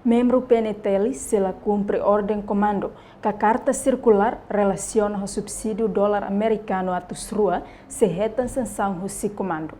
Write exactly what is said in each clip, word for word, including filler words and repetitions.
Membru P N T L sei la kumpre orden komandu ka karta sirkulár relasiona ho subsídiu dolar amerikanu atus rua sei hetan sansaun husi komandu.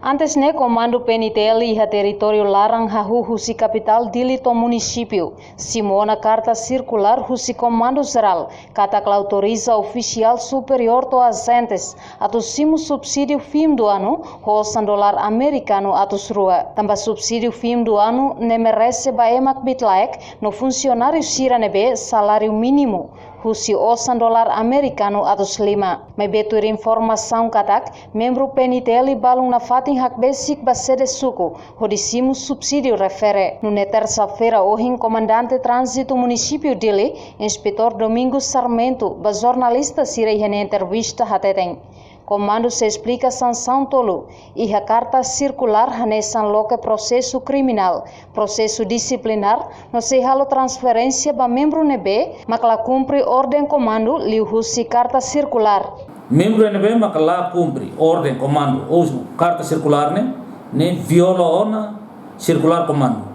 Antes ne'e, komandu P N T L iha territóriu laran hahú husi kapitál Dili to'o munisípiu simu ona karta sirkulár husi Komandu Jerál katak la autoriza ofisiál superiór to'o ajentes atu simu subsídiu fim do ano ho osan dolar amerikanu atus rua. Tanba subsídiu fim do ano ne'e merese ba ema kbiit-laek no funsionáriu sira ne'ebé saláriu mínimu husi osan dolar amerikanu atus lima. Maibé tuir informasaun katak membru P N T L balun nafatin hakbesik ba sede suku hodi simu subsídiu refere. Nune'e tersa-feira ohin, Komandante Tránzitu Munisípiu Dili, Inspetór Domingos Sarmento, ba jornalista sira iha nia entrevista hateten, komandu sei esplika sansaun tolu iha karta sirkulár hanesan loke prosesu kriminál, prosesu disiplinár, no sei halo transferénsia ba membru ne'ebé mak la kumpre orden komandu liuhusi karta sirkulár. Membru ne'ebé mak la kumpre orden komandu ou karta sirkulár ne'e, ne'e viola ona sirkulár komandu.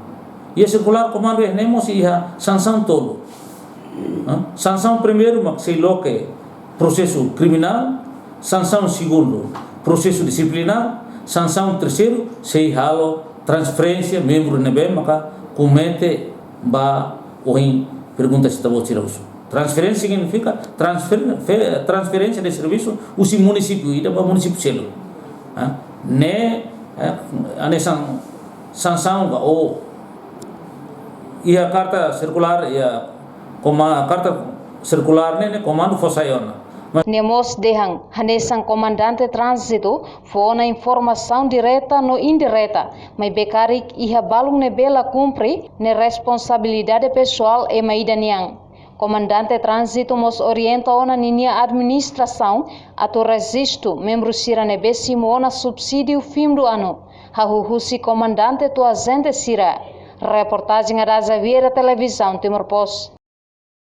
Iha sirkulár komandu ne'e mós iha sansaun tolu. Ha? Sansaun primeiru mak sei loke prosesu kriminál, sansaun segundu prosesu disiplinár, sansaun terseiru sei halo transferénsia membru ne'ebé maka komete ba ohin pergunta ita-boot sira husu. Transferénsia signifika transfer-, fe-, transferénsia de servisu husi munisípiu ida ba munisípiu seluk. Ha? Ne'e, eh, hanesan sansaun ka ou iha karta sirkulár, iha koma-, karta sirkulár ne'e, ne'e komandu fó sai ona. Nia mós dehan, hanesan Komandante Tránzitu fó ona informasaun direta no indireta, maibé karik iha balun ne'ebé la kumpre, ne'e responsabilidade pesoál ema ida nian. Komandante Tránzitu mós orienta ona ninia administrasaun atu rejistu membru sira ne'ebé simu ona subsídiu fim do ano, hahú husi komandante to'o ajente sira. Reportajen Ada Xavier, Televizaun Timor Post.